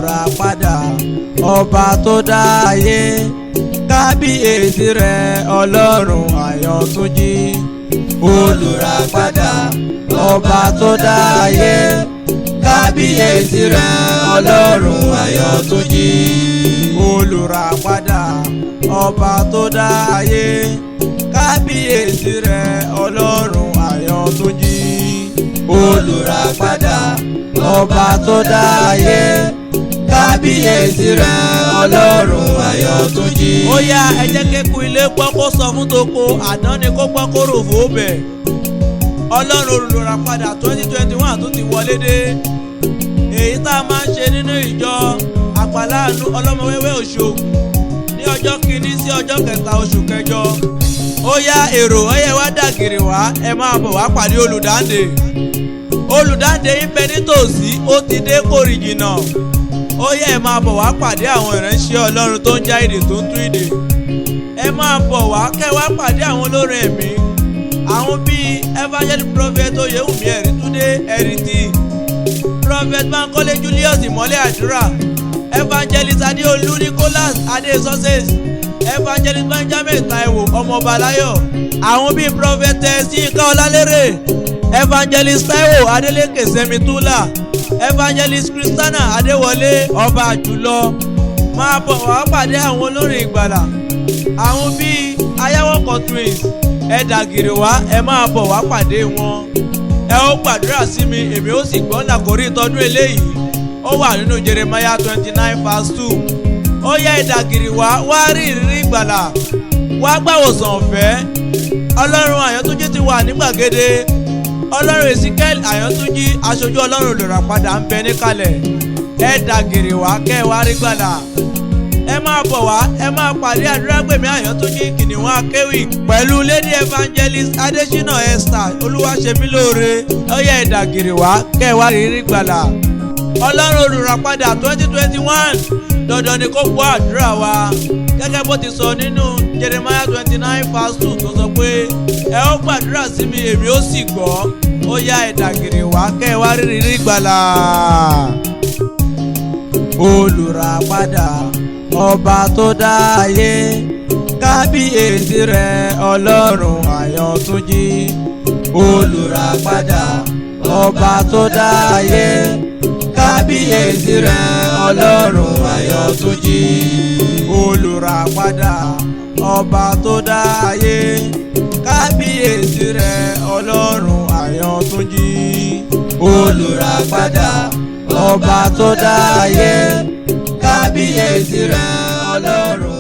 Olùràpadà, ọba tó dá ayé, kábíyèsí rẹ̀, Ọlọ́run Àyàntúnjí. Olùràpadà, ọba tó dá ayé, kábíyèsí rẹ̀, Ọlọ́run Àyàntúnjí. Olùràpadà, ọba tó dá ayé, kábíyèsí rẹ̀, Ọlọ́run Àyàntúnjí. Olùràpadà, ọba tó dá ayé, kábíyèsí rẹ̀, Ọlọ́run Àyàntúnjí. Ó yá, ẹ jẹ́ kéku ilé gbọ́ kó sọ fún toko, àdán ni kó gbọ́ kó rò fó bẹ̀. Ọlọ́run Olùràpadà 2021 tó ti wọlé dé, èyí tá a máa ń ṣe nínú ìjọ Àgbàláàánú Ọlọ́mọwẹ́wẹ́ Òṣogbo ní ọjọ́ 1 sí ọjọ́ 3 oṣù kẹjọ. Ó yá èrò, ó yẹ wá dàgìrì wá, ẹ máa bọ̀ wá pàdé olùdáǹdè. Olùdáǹdè ń bẹ nítòsí, ó ti dé kórì jìnnà. Ó yẹ ẹ máa bọ̀ wá pàdé àwọn ìránṣẹ́ Ọlọ́run tó ń já ìdè, tó ń tú ìdè. Ẹ máa bọ̀ wá kẹ́ wá pàdé àwọn olórin ẹ̀mí, àwọn bíi Evangelist Prophet Oyèwùmí Ẹ̀rítúndé Ẹ̀rítì, Prophet Bankole Julius Ìmọ́lẹ̀ Àdúrà, Evangelist Adéolú Nicholas Adé Success, Evangelist Benjamin Taiwo Ọmọọba Aláyọ̀, àwọn bíi Prophetess Yínká Ọlálérè, Evangelist Taiwo Adeleke Sẹmitúlà, Evangelist Christiana Adéwọlé Ọba Àjùlọ. Máa bọ̀ wá pàdé àwọn olórin ìgbàlà, àwọn bíi Ayáwọ́kọ̀ Twins. Ẹ dàgìrì wá, ẹ máa bọ̀ wá pàdé wọn. "Ẹ ó gbàdúrà sí mi, èmi ó sì gbọ́" làkórí tọdún eléyìí. Ó wà nínú Jeremiah 29 verse 2. Ó yẹ ìdàgìrì wá, wá rí ìrírí ìgbàlà, wá gbàwòsàn ọ̀fẹ́. Ọlọ́run Àyàntúnjí ti wà ní gbàgede. Ọlọ́run Ezekiel Àyàntúnjí, aṣojú Ọlọ́run Olùràpadà, ń bẹ níkàlẹ̀. Ẹ dàgìrì wá kẹ́ ẹ wá rí gbàlà. Ẹ máa bọ̀ wá, ẹ máa pàdé Àdúrágbèmí Àyàntúnjí Kìnìún Akéwì pẹ̀lú Lady Evangelist Adésínà Esther Olúwaṣemílóore. Ó yẹ ìdàgìrì wá kẹ́ ẹ wá rí gbàlà. Ọlọ́run Olùràpadà 2021, dandan ni kó gbọ́ àdúrà wa gẹ́gẹ́ bó ti sọ nínú Jeremiah 29 verse 2, tó sọ pé, "Ẹ ó gbàdúrà sí mi, èmi ó sì gbọ́." Ó yá, ìdàgìrì wá kẹ́ ẹ wá rí gbàlà. Olùràpadà, ọba tó dá ayé, kábíyèsí rẹ̀, Ọlọ́run Àyàntúnjí. Olùràpadà, ọba tó dá ayé, kábíyèsí rẹ̀, Ọlọ́run Àyàntúnjí. Olùràpadà, ọba tó dá ayé, kábíyèsí rẹ̀, Ọlọ́run Àyàntúnjí. Olùràpadà, ọba tó dá ayé, kábíyèsí rẹ̀, Ọlọ́run.